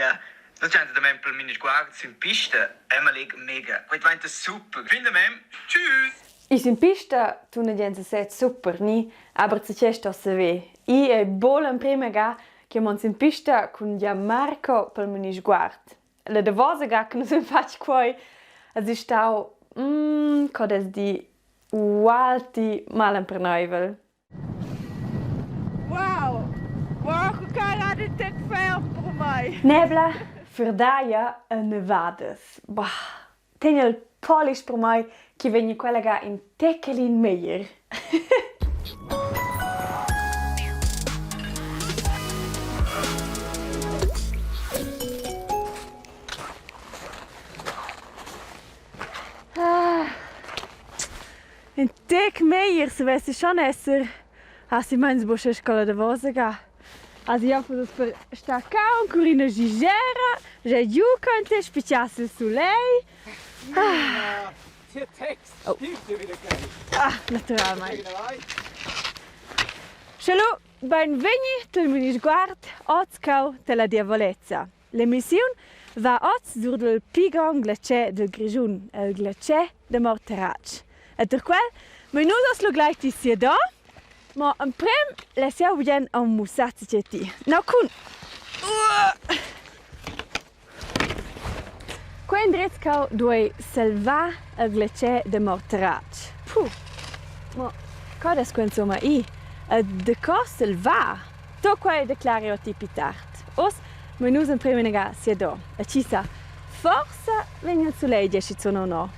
Corina. Nus giain damaun pel Minisguard sün pista. Eu m'allegr mega. Quai dvainta super. Fin damaun. Tschüss! I sün pista tuna gliend sesez super, ni? Aber tge sto saver? I è bo l'emprima ga che mon sin pista cun Gianmarco pel Minisguard. La davosa ga che nus vein fatg quei es ei stau, mm, co dess dir, ualti malemperneivel. Wow! Wow, cara de tec ferm per mai! Nebla, ferdaglia e nevadas. Bah, tegn il polisch per mai che vegni quella ga in techelin meglier. Ah. In tec meglier savessi schon esser. Ah, si meins buca sco la davosa ga. Also jeu fuss per star ca ancora ina gigera, già giu con te spicciass il sulegl. Ah. Tia text oh. Ah, naturalmein. Sche lu, beinvegni tul Minisguard, oz cau della diavolezza. L'emissiun va oz sur dal pli grond glacier dal Grischun, il glacier da Morteratsch. E per quel mein nus oz lu gleiti siador, ma emprem less jeu bugen aunc mussar tgei ti. Na cun Quei indrez cheu duei salvar il glacier da Morteratsch. Puh, mo co dess quei insumma ir? E daco salvar? Tut quei declara jeu a ti pli tard. Uss mein nus emprem inaga siador. E tgi sa, forsa vegn il sulegl schizun o no.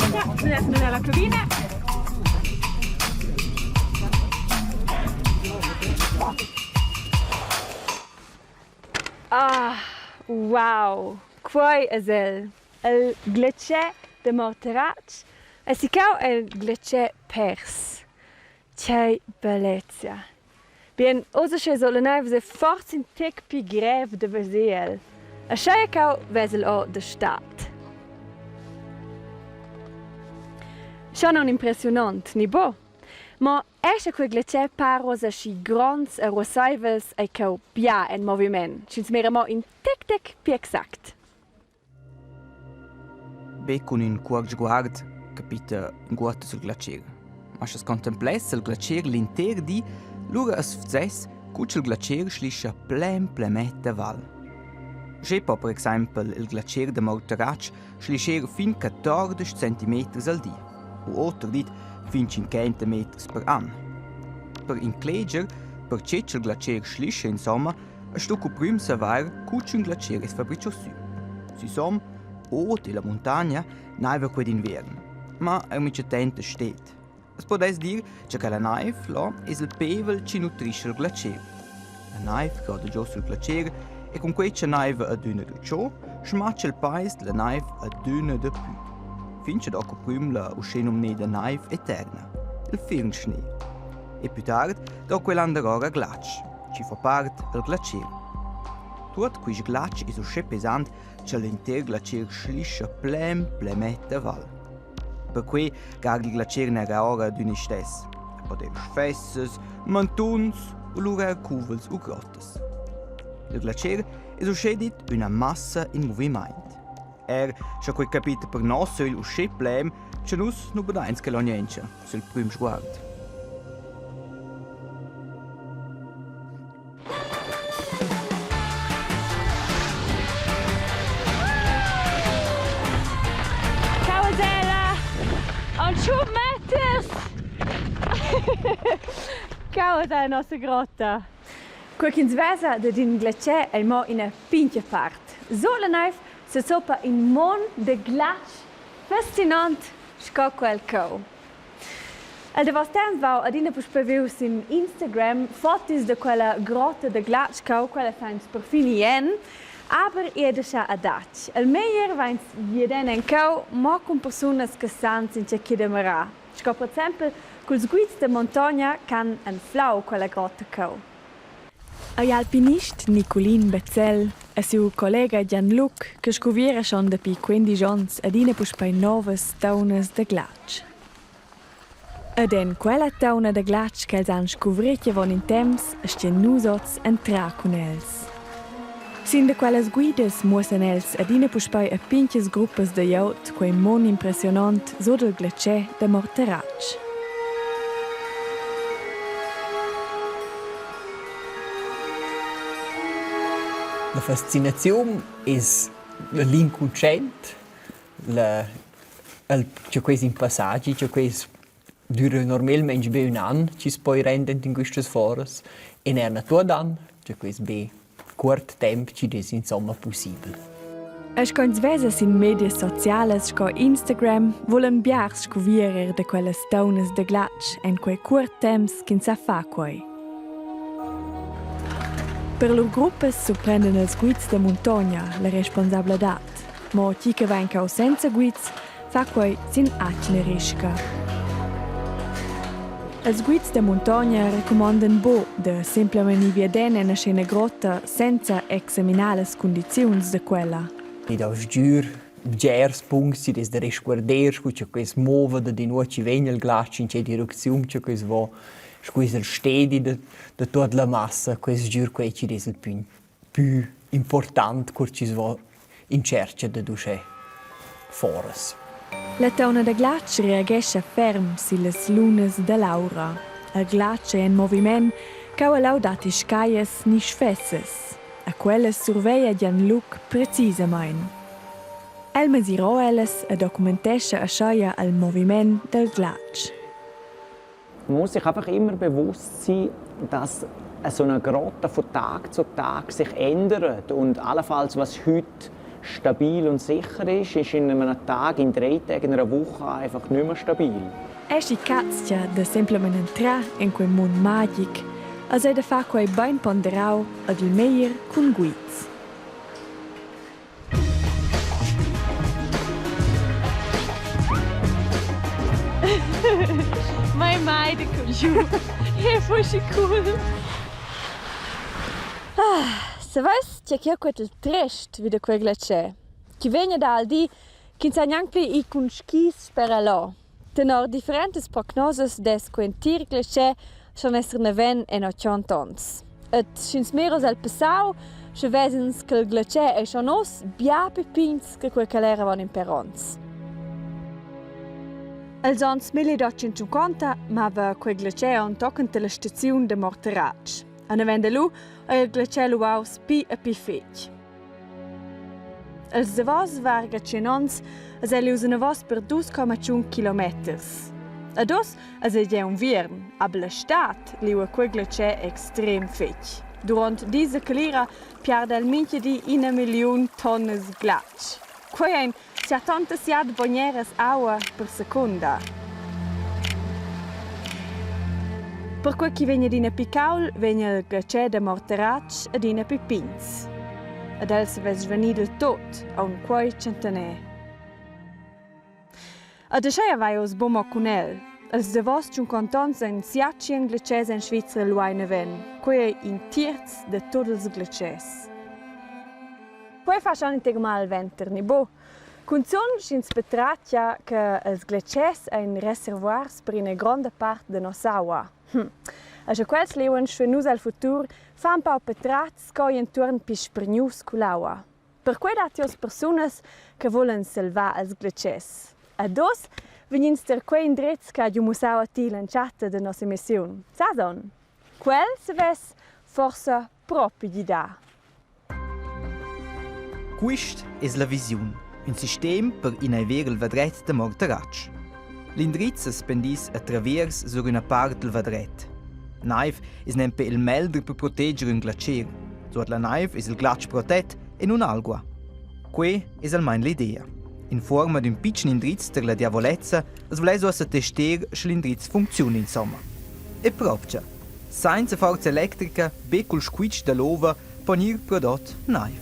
Ja, la cabina. Ah, wow! Quei es el. El glacier de Morteratsch e sicau el glacier pers. Tgei bellezia! Bien, oz sche so la neiv se forsa in tec pli grev da veser el. Aschia ch'jeu vesel ora da stad. Schon aunc impressiunont, ni buc? Mo escha quei glacier par uss aschi gronds e ruasseivels ei cheu bia en moviment, sch'ins mira mo in tec tec pli exact. Be cun ün cuort sguard capita ünguotta sül glatscher. Ma scha's contempless il glatscher l'inter di, lura as vzess cu cha'l glatscher schlischa plain plamet a val. Uschè po per exaimpel il glatscher da Morteratsch schlischer fin 14 centimeters al di, u oter dit fin 50 meters per an. Per incleger perche cha'l glatscher schlischa insomma, Es sto cu prüm savair cu ch'ün glatscher es fabricho sü. Süsom, ot illa muntagna, naiva que d'inviern, ma eir mincha temp da sted. As podess dir cha quella naiv là es il pevel chi nutrischa il glatscher. La naiv croda giò sül glatscher e cun quei cha naiva adüna d'utscho, schmacha il pais la naiv adüna dapü. Fin cha do cu prüm la uschenumneda naiv eterna, il firnschnee. E pü tard do quel anderora glatsch. chi fa part dal glatscher. Tuot quist glatsch es uschè pesant cha l'inter glatscher schlischa plain plemet a val. Perquai garda il glatscher neir ora adüna istess. E po der sfessas, mantuns u lura eir cuvels u grottas. Il glatscher es uschè dit üna massa in movimaint. Er scha quai capita per nos ögl uschè plem cha nus nu badains che l'ognientscha sul prüm sguard. Ciao Adela! On tschun meters! Ciao Adela, nossa grotta! Quei ch'ins vesa dad in glacier ei mo ina pintga part. Sur la neiv sezoppa in mon de glatsch fascinant sco quel cheu. El davos temps vau adina puspei viu sin Instagram fotos da quella grotta da glatsch cheu, quella fains perfin ien, aber ei da schar adatg. El meglier vains viaden en cheu mo cun persunas che san sin tgei che da mirar, sco per exempel culs guids da muntogna ch'han anflau quella grotta cheu. Igl alpinist Niculin Bezzel e siu collega Gian Luc che scuviera schon dapi quindisch onns adina puspei novas taunas da glatsch. Ed en quella tauna da glatsch ch'els han scuvretg avon in temps, astgien nus oz entrar cun els. Sin da quellas guidas muossan els adina puspei a pintgas gruppas da glieud quei mund impressionont sur dal glatscher da Morteratsch. La fascinaziun es l'inconscient, la el cha quai es ün passagi, cha quai es düra normalmaing be ün an chi's po render in quistas foras e neir na tuot an, cha quai es be cuort temp chi'd es insomma pussibel. E sco ins vesa sin medias socialas sco Instagram, vulan biars scuvierer da quellas taunas da glatsch en quei cuort temps ch'ins sa far quei. Per lur gruppas surprendan els guids da muntogna la responsabladad. Mo tgi che va encau senza guids fa quei sin atgna risca. Els guids da muntogna recumondan buc da semplamein ir viaden en ina grotta senza examinar las cundiziuns da quella. I dà sgür bgers puncts chi'd es da resguarder, scu cha que's mouva dad inua chi vegn il glatsch, in che direcziun cha que's vo, scu es il stedi da da tuot la massa, que es sgür quai chi'd es il pü pü important cur chi's vo in tschercha dad uschè foras. La tauna da glatsch reagescha ferm sillas lunas dall'aura. Il glatsch ei en moviment, ch'aua lau datti scaias ni sfessas. A quellas surveglia Gian Luc precisamain. El mesirò ellas e documentescha aschia il moviment dal glatsch. Man muss sich einfach immer bewusst sein, dass so eine Grotte von Tag zu Tag sich ändert und allenfalls, was heute stabil und sicher ist, ist in einem Tag, in drei Tagen, in einer Woche einfach nicht mehr stabil. Eschi cazia da semplamein entrar en quei mund magic, als ei da far quei bein ponderau ed il meglier cun guids. Mai mai da giu. E fossi cool. Ah, savais tge ch'jeu quetel trest vi da quei glatscher? Chi vegna dal di ch'ins sa gnanc pli ir cun skis sper el là. Tenor differentas prognosas dess quei entir glatscher schon esser naven en 80 onns. Ed sch'ins mira el passau, sche ves'ins ch'il glatscher ei schon oz bia pli pigns che quei ch'el era avon in pèr onns. Els onns 1850 mava quei glatscher aunc tochen dalla staziun da Morteratsch. A naven da lu ei il glatscher luaus pli e pli fetg. Els davos varga tschien onns es el ius anavos per 2,5 kilometers. Ed uss es ei gia unviern, aber la stad liua quei glatscher extrem fetg. Duront dis da calira piarda el mintga di ina milliun tonnas glatsch. Quei ein Siatontas siat bogneras aua per secunda. Perquei ch'i vegn adina pli cauld, vegn il glatscher da Morteratsch adina pli pigns. Ed el savess svanir dil tut aunc quei tschentaner. Ed aschia vai oz buc mo cun el. Els davos tschunconta onns ein siatschien glatschers en Svizra luai naven. Quei ei in tierz da tut ils glatschers. Quei fa schon in tec mal venter, ni buc? Cunzun sch'ins patratga che ils glatschers ein reservuars per ina gronda part da noss'aua. Hm. E sche quels leuan stuein nus el futur far empau patratgs co ei entuorn pli spargnus cull'aua. Perquei datti oz persunas che vulan salvar ils glatschers. Ed oz vegnins tier quei indrez che ha giu mussau a ti l'entschatta da nossa emissiun. Sason! Quel savess forsa propi gidar. Quist es la visiun, ün sistem per inaiver il vadret da Morteratsch. L'indriz as pendiss a travers sur üna part dal vadret. Naiv es nempe il melder per proteger ün glatscher. Suot la naiv es il glatsch protet e nun algua. Quai es almain l'idea. In fuorma d'ün pitschen indriz tar la diavolezza as vuless uossa tester sche l'indriz funcziuna insomma. E propcha, Sainza forza electrica, be cul squitsch da l'ova po gnir prodot naiv.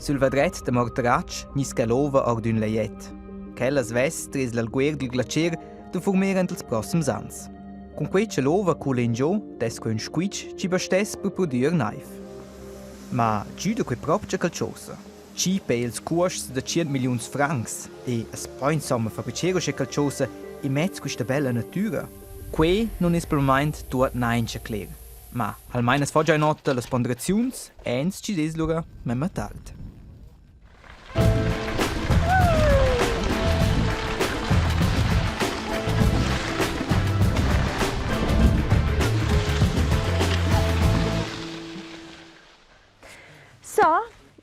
Sül vadret da Morteratsch gniss l'ova our d'ün lajet. Quella svess tres l'alguer dal glatscher da furmer ant ils prossems ans. Cun quei cha l'ova cula ingiò, dess que ün squitsch chi bastess per prodüer naiv. Ma güda que propcha qualchosa? Chi peja ils cuosts da tschient milliuns francs e as po insomma fabricher uschè qualchosa? immez quista bella natüra? Quei nun es pel mumaint tuot naincha cler. Ma almain as fo già notta las ponderaziuns ens chi'd es lura memma tard. So,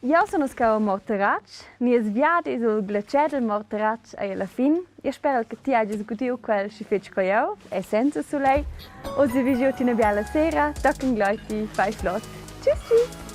jeu sun uss cheu a Morteratsch. Nies viadi sul glatscher dil Morteratsch ei alla fin. Jeu sperel che ti hagies gudiu quel schi fetg sco jeu e senza sulegl. Oz vi giu ina biala sera, tochen gleiti, fai flot. Tschüss tschüss!